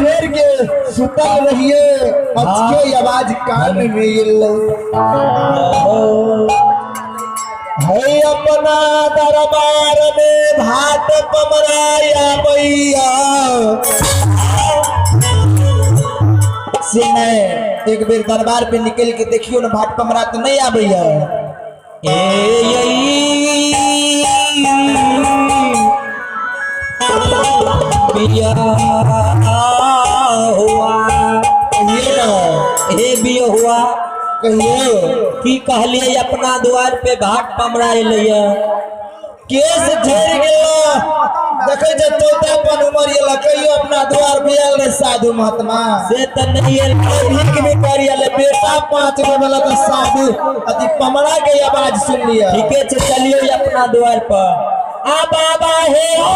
झेर के सुतल रहिए, अचके आवाज कान में एलै। है अपना दरबार में भात पमराया बैया से नहीं, एक बेर दरबार पे निकल के देखियो ना, भात पमरा तो नहीं आबैया। ए यई बिया हुआ, कहिए ना। हे बिया हुआ। कहिए। की कहलिए अपना द्वार पे भाट पमरा एलैया? केस झेर गेलो, देखै छै चौथापन उमर एला, कहियो अपना द्वार पे आयल रहे साधु महात्मा? से तऽ नहीं एल। भीख भी करी आयल, बेटा 5 गो वाला तऽ साधु अथी पमरा के आवाज सुन लिया। ठीके छै, चलियो अपना द्वार पर। आ बाबा हे हो।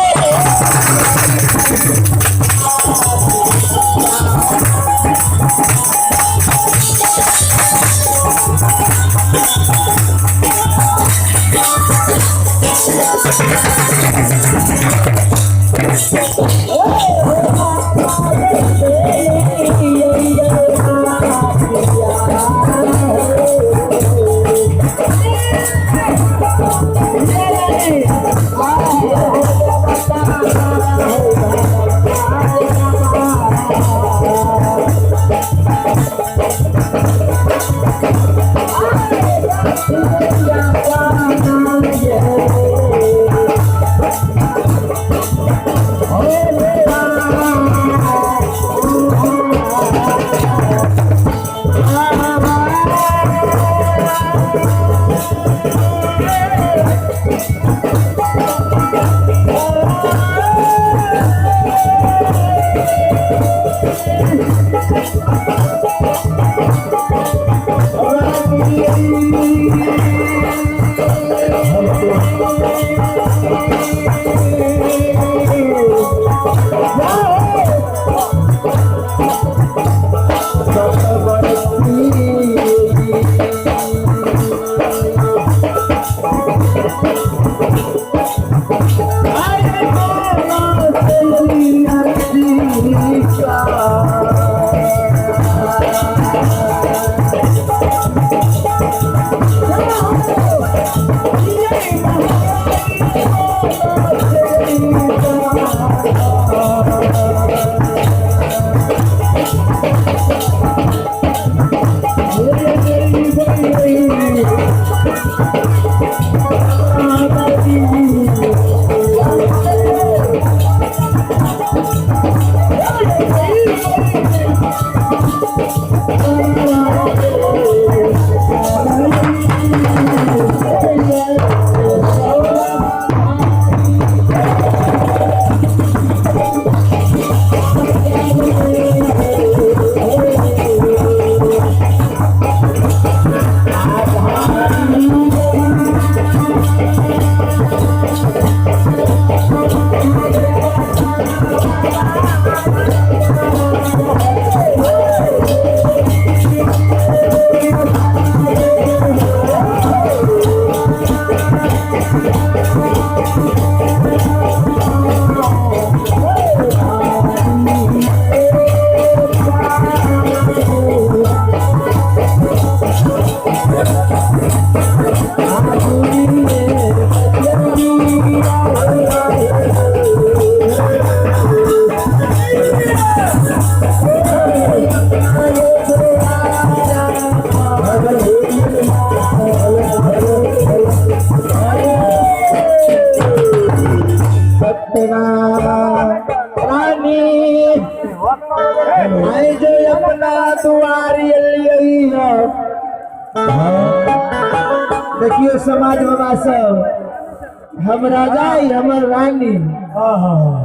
पटना रानी आई जो अपना दुआर एलियै। देखियो समाज बाबा सब, हम राजा हमर रानी,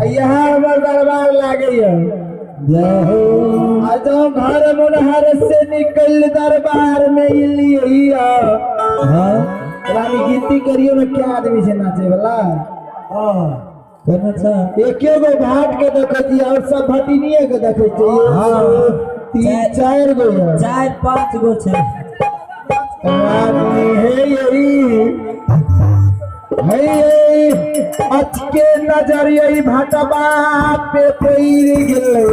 यहाँ हमर दरबार लागैया। आज घर मुनहर से निकल दरबार में एलियै। रानी गिनती करियो ना, क्या आदमी से नाचे वाला? कोना छै? एके गो भाट के देखे छी और सब भटिनिये के देखे छी। 3 4 गो है। 4 5 गो छै। रानी हे यही हे यही अचके नजर यही भाटबा पे पड़ि गेलै।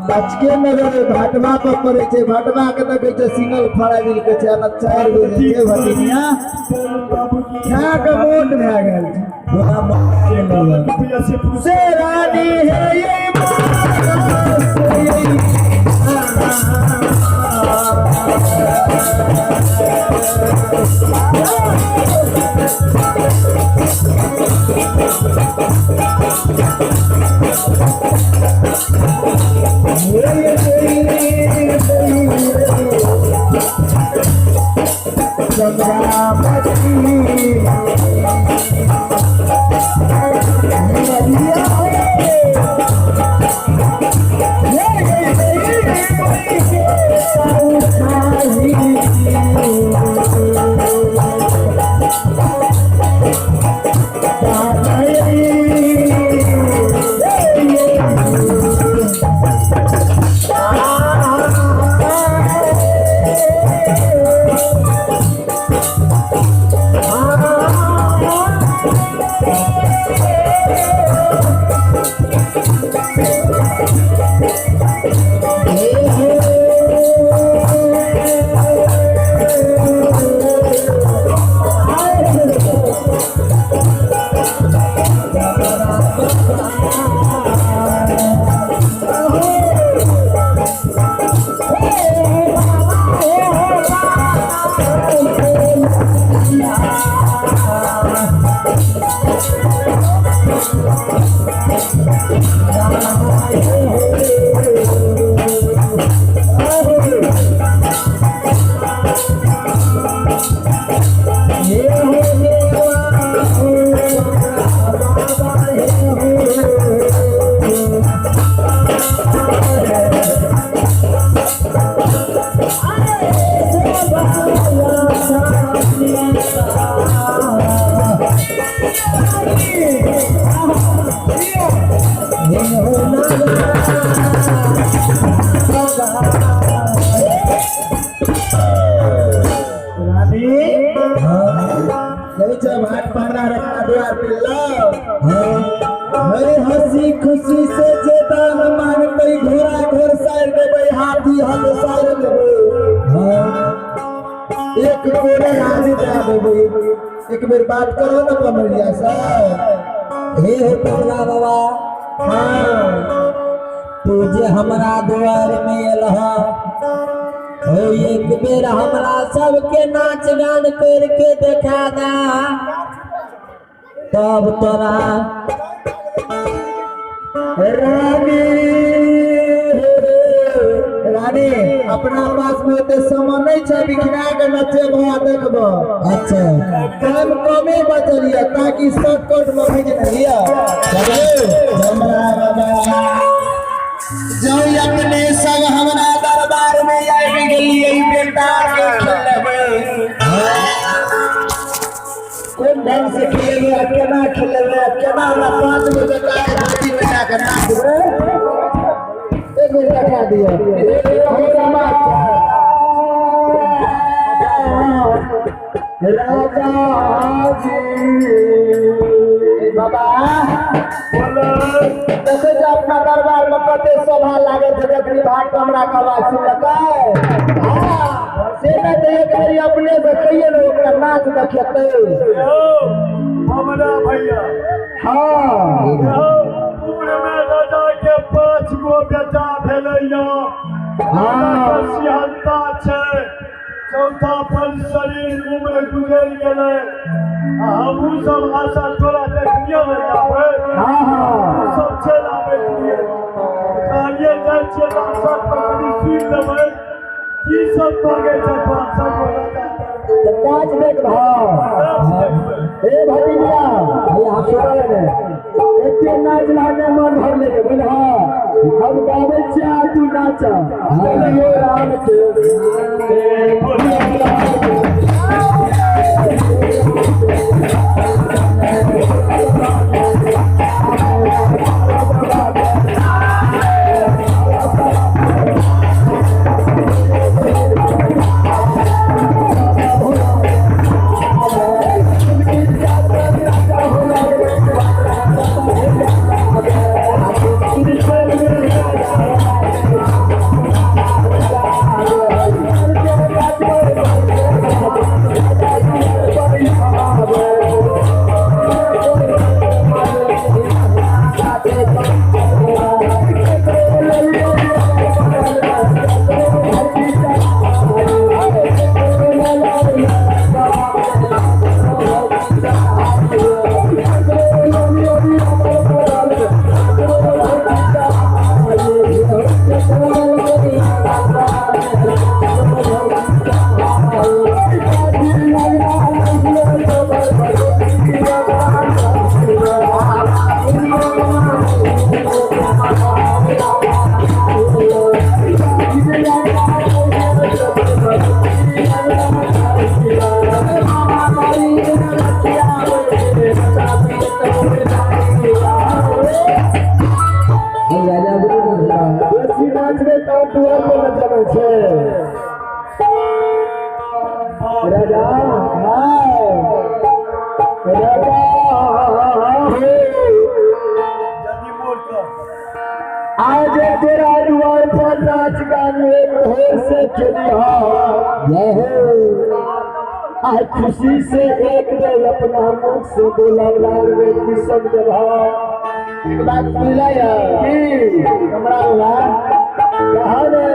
बचके नगर भाटवा पर पड़े छै, भाटवा के देखै छै सिंगल फड़ा गेल के छै, ना चारि गो जे छै भटिनिया खा के मोट भए गेल छै। रुपया से पूछ से रानी है ये माला से ये। रानी नहीं छै भाट पकड़ा रखना द्वार पे लाओ। हरे हंसी खुशी से चेतन मांगते घोड़ा घोर साइड देबै, हाथी हथ साइड देबै, एक गोरे राजी दे देबै। एक बेर बात करो ना कमरिया साहब। हे हो पगला बाबा, हाँ तू जे हमरा द्वार में एलह हो, एक बेर हमरा सबके नाच गान करके देखा दा, तब तोरा रानी रानी अपना पास में ओते समय नहीं छै बिखरा के नचेबो आ देखबो। अच्छा टाइम कमे बचल यऽ ताकि शॉर्टकट में भेज नहीं हमरा बाबा जो अपने सब हमरा दरबार में आबि गेलियै बेटा के खेलेबै, कोन ढंग से खेलेबै आ केना खेलेबै आ केना हमरा 5 गो बेटा के राजी बना के नाचबै, एक बेर देखा दिअ। राजा जी बाबा देखै छै अपना दरबार में कते शोभा लागै छै, देखली भाट पर हमरा के आवाज सुनलकै। हाँ, से नहि तऽ एक बेरी अपने से कहिए ने ओकरा नाच देखेतै। हमरा भैया हाँ पूरे में राजा के 5 गो बेटा भेलैया, हाँ सिहंता छै, चौथा पर शरीर उम्र गुजरि गेलै। हमहूँ सब आशा तोरा देखलियै ने जाबै। हाँ हाँ सब चलि आबै छियै, कहलियै जाइ छियै सब पकड़ी सुनि लेबै की सब मांगै छै 5 गो राजा। नाच देखबह। हे भतीजा भैया हम सुनल ने एते नाच लाने मन भर लेके बुझल, हम गाबै छियै आ तू नाच। चलियो राम के दुआर पर न चलै छै। राजा, हाँ राजा हो। जल्दी मोड़ कर। आज तेरा द्वार पर नाच गान एक ढोर से खेली हो। जय हो। आज खुशी से एक बेर अपना मुख से बोला लाल रे किशन देवा। एक बात सुनला की हमरा ला कहा ने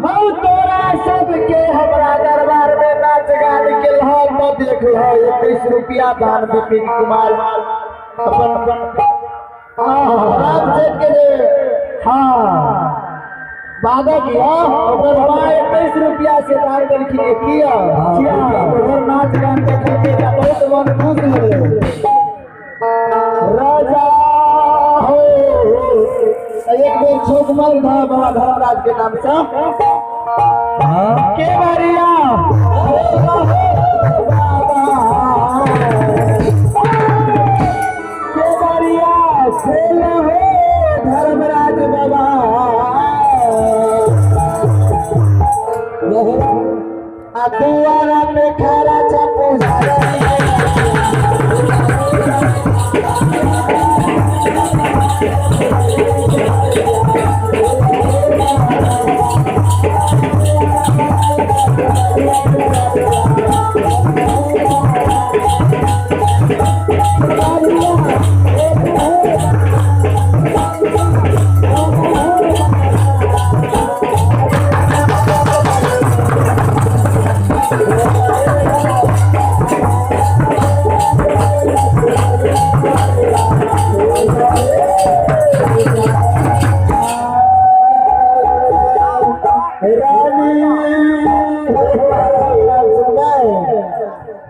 मऊ तोरा सबके हमरा दरबार में नाच गान के लह तो देख लह। 21 रुपया दान विपिन कुमार अपन राम सेठ के दे। हाँ वादा किया ओकर माँ 21 रुपया से दान देलखिन। किया ओकर नाच गान देखल के बहुत मन खुश हो। राजा हो, एक बेर छोक मार था बाबा धर्मराज के नाम से। के बारिया बाबा के बारिया खेल हो धर्मराज बाबा। आ दुआरा में खड़ा चपू।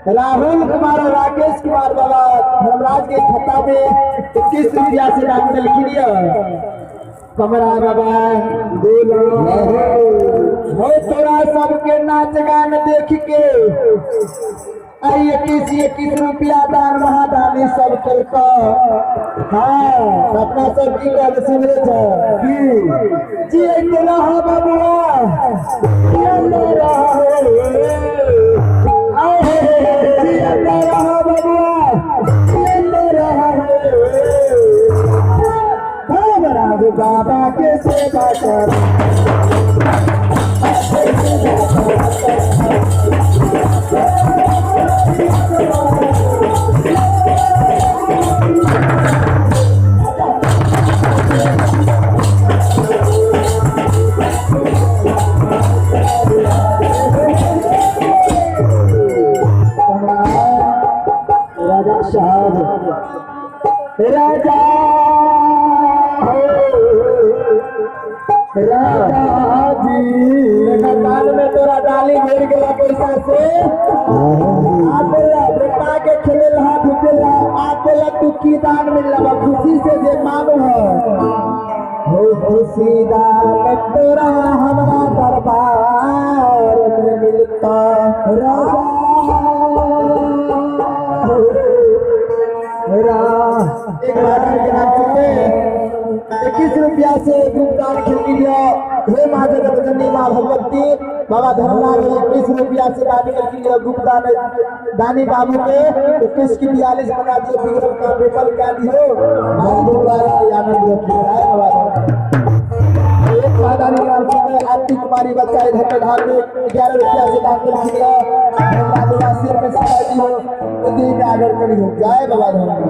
राहुल कुमार और राकेश कुमार बाबा धर्मराज के खाता में 21 रुपया से दान देलखिन। कमरा बाबा हो तोरा सबके नाच गान देख के आई 21 रुपया दान महादानी सब केलक। हाँ अपना सब की कहल सुनले छ जी रह बबुआ बाबा के सेवा कर। राजा साहब, राजा राजा जी, कान में तोरा डाली भर गया पैसा से। आबेला बेटा के खेले ला धुपेला आबेला तू की दान मिलला खुशी से जे मांगो हो खुशी दान तोरा हमरा दरबार में मिलता। राजा एक राजा के नाम सुनते 21 रुपया से गुप्तान खिलकी दिया। हे माँ जगत जननी माँ भगवती बाबा धर्मराज 21 रुपया से दानी खिलकी दिया। गुप्तान दानी बाबू के 21 की 42 बना दिए। बिगड़ल का विफल का दियो आनंद बाबा। एक दानी नाम सुनते आरती कुमारी बच्चा इधर के धाम में 11 रुपया से दान खिलकी दिया। धर्मराज सिर में सफाई दी हो दिन आगर करी हो। जय बाबा धर्मराज।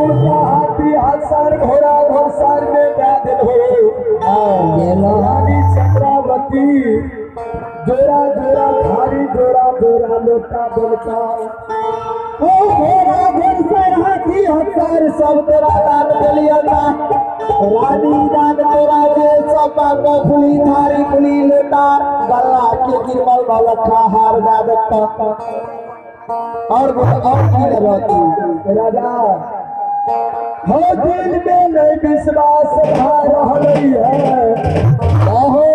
हाथी हसार घोड़ा घोड़सार में बादल हो रानी चंद्रावती जोरा जोरा थारी जोरा जोरा लोटा बोलता। ओ घोड़ा घोड़सार हाथी हसार सब तोरा दान दिलिया रानी दान तोरा जे सब बाबा फुली थारी फुली लोटा गला के गिरमल भलखा हार दादत्ता। और की लेबा तू राजा हो दिल में नहीं विश्वास भा रहलै है हो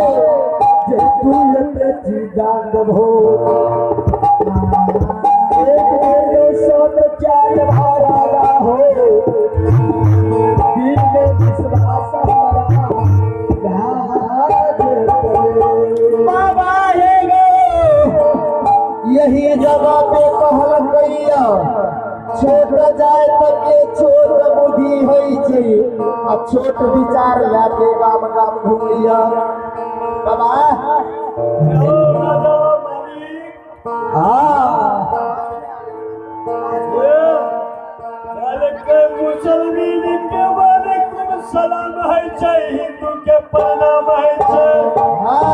जे तू एते चीज दान देबहो। एक बेर सत चार भा राजा हो दिल में विश्वास। छोट जाइत के छोट बुद्धि होइ छै आ छोट विचार लए के गाम गाम घुमैया बाबा। ओ राजा मालिक। हाँ। के मुसलमान के वालेकुम सलाम है छै, हिंदू के प्रणाम है छै। हाँ।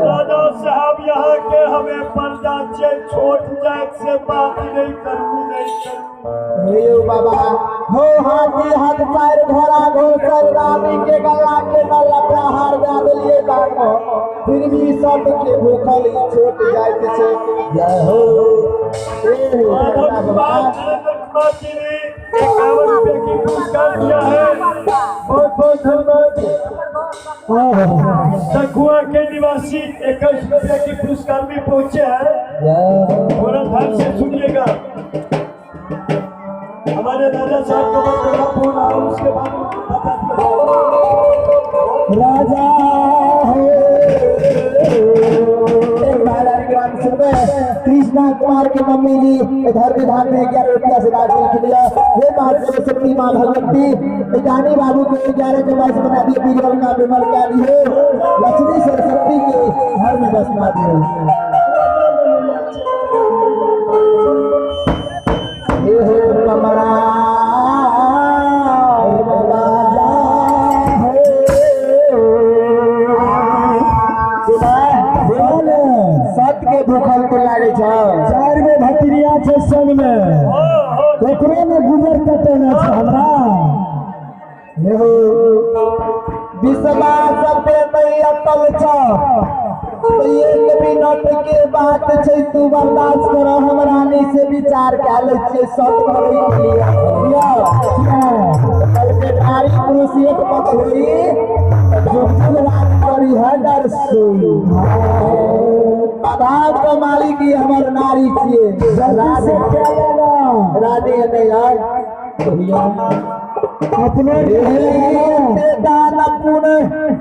राजा साहब यहाँ के हमें पर्दा छै, छोट जात से बात नहीं करू, नहीं करू। हे बाबा हो, हाथी हाथ पैर घोड़ा घोसर, रानी के गला के न लकड़ा हार दे देलिए दान, फिर भी सब के भूखल ई छोट जाइत छै। जय हो ए माधव बाबा। कुमार, नरेंद्र कुमार जी ने 51 रुपए की पुरस्कार दिया है, बहुत बहुत धन्यवाद। सखुआ के निवासी 21 रुपए की पुरस्कार भी पहुंचे हैं। जय हो। थोड़ा ध्यान से सुनिएगा, हमारे राजा साहब का बड़ा फोन आया, उसके बाद बता दिया। राजा हो, एक बार सुनबे। कृष्णा कुमार के मम्मी जी इधर विधान में 11 रुपया से दाखिल के लिया। हे माँ सरस्वती, माँ भगवती, जानी बाबू के 11 के बस बना दिए, बीरबल का विमल का दिए, लक्ष्मी सरस्वती के घर में बसना दिए। हे हो कमरा बाबा हो। सत के भूखल तो लागे छ। चारि गो भतिरिया छै संग में, हो हो। ओकरो ने गुजर कटेने छै हमरा। हे हो, विश्वास पे नहीं अटल छ तो एक मिनट के बात छै, तू बर्दाश्त कर, हम रानी से विचार कए लै छियै सत करै के लिए। कल के नारी पुरुष एक मत होई, जुग जुग राज करी है डर सोई। बाबा के मालिक ई हमर नारी छियै। जल्दी से कए लेना। रानी नहीं यार। अपनो दान पुण्य